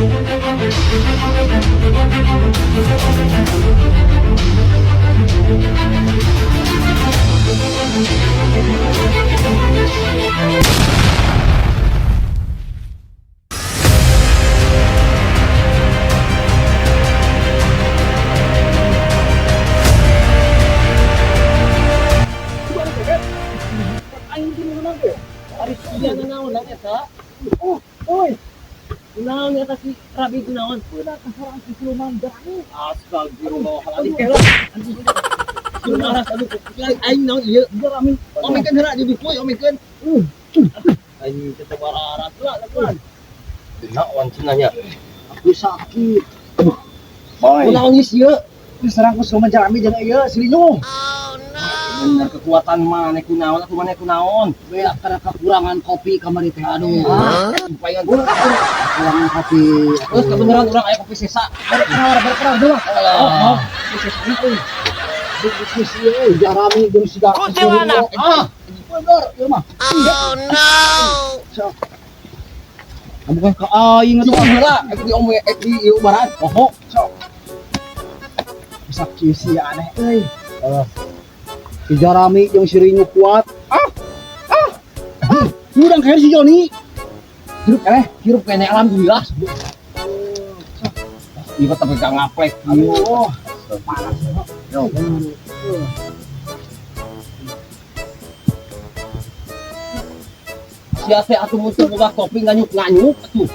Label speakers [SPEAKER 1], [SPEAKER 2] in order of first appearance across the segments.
[SPEAKER 1] Aing di mana teh? Ari sia naon eta? Oh, oi. Kunaon eta si Rabi kunaon? Udah kasorang si siluman berani. Astagfirullahaladzim. Kelo. Siluman aduh aing naon ieu? Jerami. Omekeun heula jadi poe omekeun. Aing teh bararat lah lakuan.
[SPEAKER 2] Naon cenah nya?
[SPEAKER 1] Aku sakit.
[SPEAKER 2] Boy.
[SPEAKER 1] Kunaon ieu sieun? Diserang ku siluman jerami jeung ieu si Linyung.
[SPEAKER 2] Bener kekuatan maneh kunaon atuh maneh kunaon?
[SPEAKER 1] Beak karena kekurangan kopi kamari teh aduh.
[SPEAKER 2] Palingan
[SPEAKER 1] Kekurangan kopi.
[SPEAKER 2] Terus kebenaran urang aya kopi sesa.
[SPEAKER 1] Berkerawar berkerawar dulu.
[SPEAKER 2] Alah.
[SPEAKER 1] Oh, kopi sesa euy. Bisnis ieu euy jarami jeung siga.
[SPEAKER 3] Kuntilanak.
[SPEAKER 1] Ah, bener ieu mah.
[SPEAKER 3] Oh no!
[SPEAKER 1] Sok. Bukan ke aing atuh
[SPEAKER 2] Itu heula ek di ome ek di ieu ubaran.
[SPEAKER 1] Oh, sok. Bisa kieu sia aneh euy. Si Jarami jeung si Rinyu kuat. Ah. Ah. Ah. Urang kayak si Joni.
[SPEAKER 2] Hirup keneh, hirup keneh alhamdulillah. Ieu tapi gak ngaplek.
[SPEAKER 1] Aduh, panas.
[SPEAKER 2] Yo. Sia teh atuh mun teu boga kopi nganyuk-nganyuk atuh.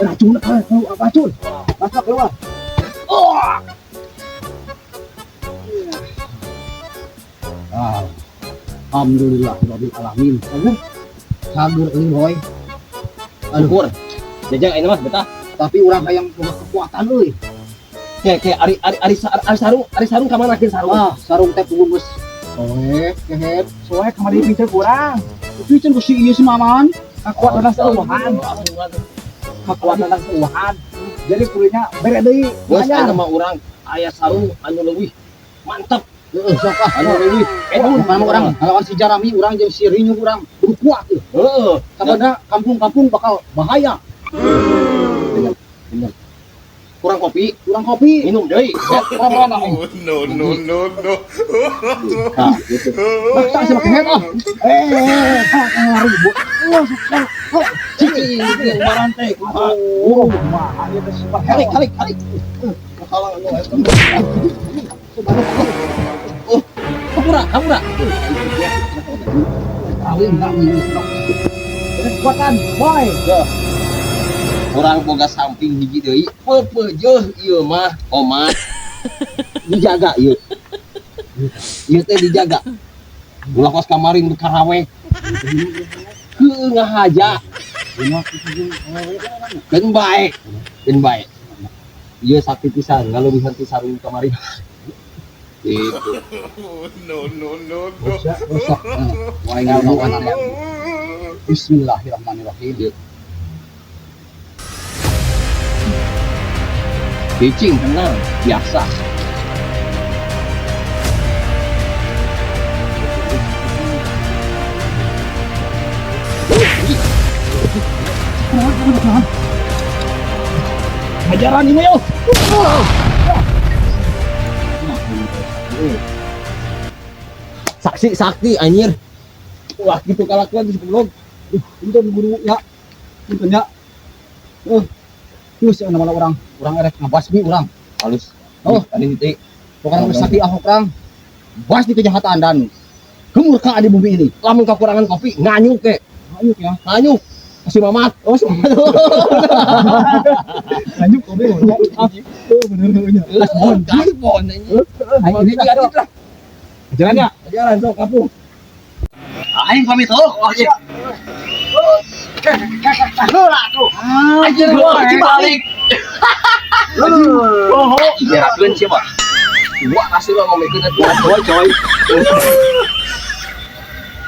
[SPEAKER 1] Racun racun. Masuk keluar.
[SPEAKER 2] Oh.
[SPEAKER 1] Ah. Alhamdulillah rabbil alamin. Aduh. Cager euy boy. Aduh,
[SPEAKER 2] Syukur. Jajang ayeuna mah betah.
[SPEAKER 1] Tapi urang hayang boga kekuatan euy.
[SPEAKER 2] Kayak kayak ari ari ari ari sarung, ari sarung ka mana sarung?
[SPEAKER 1] Ah, sarung teh kudu geus soek, kehet.
[SPEAKER 4] Soalnya kamari pinter kurang.
[SPEAKER 1] Itu ku si ieu si Maman.
[SPEAKER 4] Kekuatan seueuhan. Kekuatan seueuhan. Jadi kulinya bere deui.
[SPEAKER 2] Bos ayeuna mah urang aya sarung anu leuwih mantap.
[SPEAKER 1] Heeh, sok ah.
[SPEAKER 2] Anu leuwih
[SPEAKER 1] Edun mana urang ngalawan si Jarami urang jeung si Rinyu urang kudu kuat euy.
[SPEAKER 2] Heeh.
[SPEAKER 1] Sabenerna kampung-kampung bakal bahaya.
[SPEAKER 2] Bener. Bener. Kurang kopi,
[SPEAKER 1] Kurang kopi.
[SPEAKER 2] minum deui.
[SPEAKER 1] Kurang kurang.
[SPEAKER 3] Oh no no no no!
[SPEAKER 2] Nah, gitu.
[SPEAKER 1] Maksa sih kehet ah. Eh, lari bu. Oh, sok. Oh,
[SPEAKER 2] Cicing, ubaran teh kumaha?
[SPEAKER 1] oh, kumaha ieu teh super
[SPEAKER 2] Halik, halik, halik. Kalah anu eta. Oh, hampura, hampura.
[SPEAKER 1] Kawin kawin.
[SPEAKER 4] Kekuatan boy.
[SPEAKER 2] Urang boga samping hiji deui, peupeujeuh ieu mah omat. Dijaga ieu. Ieu teh dijaga. Ulah kos kamari nu karawe. Heueuh ngahaja. Keun bae. Keun bae. Ieu sakti pisan ngaleuwihan ti sarung kamari. Gitu.
[SPEAKER 3] No no no no!
[SPEAKER 1] Rusak, rusak. Wah, ini lawan. Bismillahirrahmanirrahim.
[SPEAKER 2] Cicing tenang, biasa.
[SPEAKER 1] Ajaran ini yo.
[SPEAKER 2] Saksi sakti anjir. Wah, gitu kalakuan di goblok.
[SPEAKER 1] Punten guru ya. Punten ya. Terus yang nama orang, orang erek ngabasmi orang.
[SPEAKER 2] Halus.
[SPEAKER 1] Oh.
[SPEAKER 2] Tadi titik.
[SPEAKER 1] Pokoknya geus sakti ahok orang. Basmi kejahatan dan kemurkaan di bumi ini.
[SPEAKER 2] Lamun kekurangan kopi nganyuk ke.
[SPEAKER 1] Nganyuk ya.
[SPEAKER 2] Nganyuk. Si Mamat. Oh, si Mamat.
[SPEAKER 4] Lanjut kopi. Oh, bener bener.
[SPEAKER 2] Gaspon, gaspon anjing.
[SPEAKER 1] Ayo ini
[SPEAKER 2] Lanjut lah.
[SPEAKER 4] Jalannya.
[SPEAKER 2] Jalan sok kampung.
[SPEAKER 1] Aing pamit oh. Oh iya.
[SPEAKER 4] Heula tuh.
[SPEAKER 2] Anjir, balik.
[SPEAKER 4] Oh,
[SPEAKER 2] Gerakeun sia mah. Gua kasih lo ngomongkeun atuh coy coy.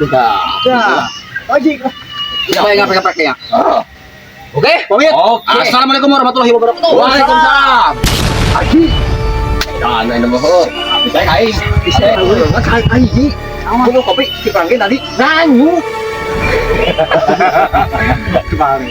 [SPEAKER 2] Sudah.
[SPEAKER 4] Ojek.
[SPEAKER 1] Ya, ngapek ya. Oke, pamit.
[SPEAKER 2] Oke.
[SPEAKER 1] Assalamualaikum warahmatullahi wabarakatuh.
[SPEAKER 2] Waalaikumsalam. Haji. Nah, ini mah heuh. Bisa aing. Bisa. Nggak aing. Aku mau kopi si Prangkin tadi nganyuk.
[SPEAKER 4] Cipare.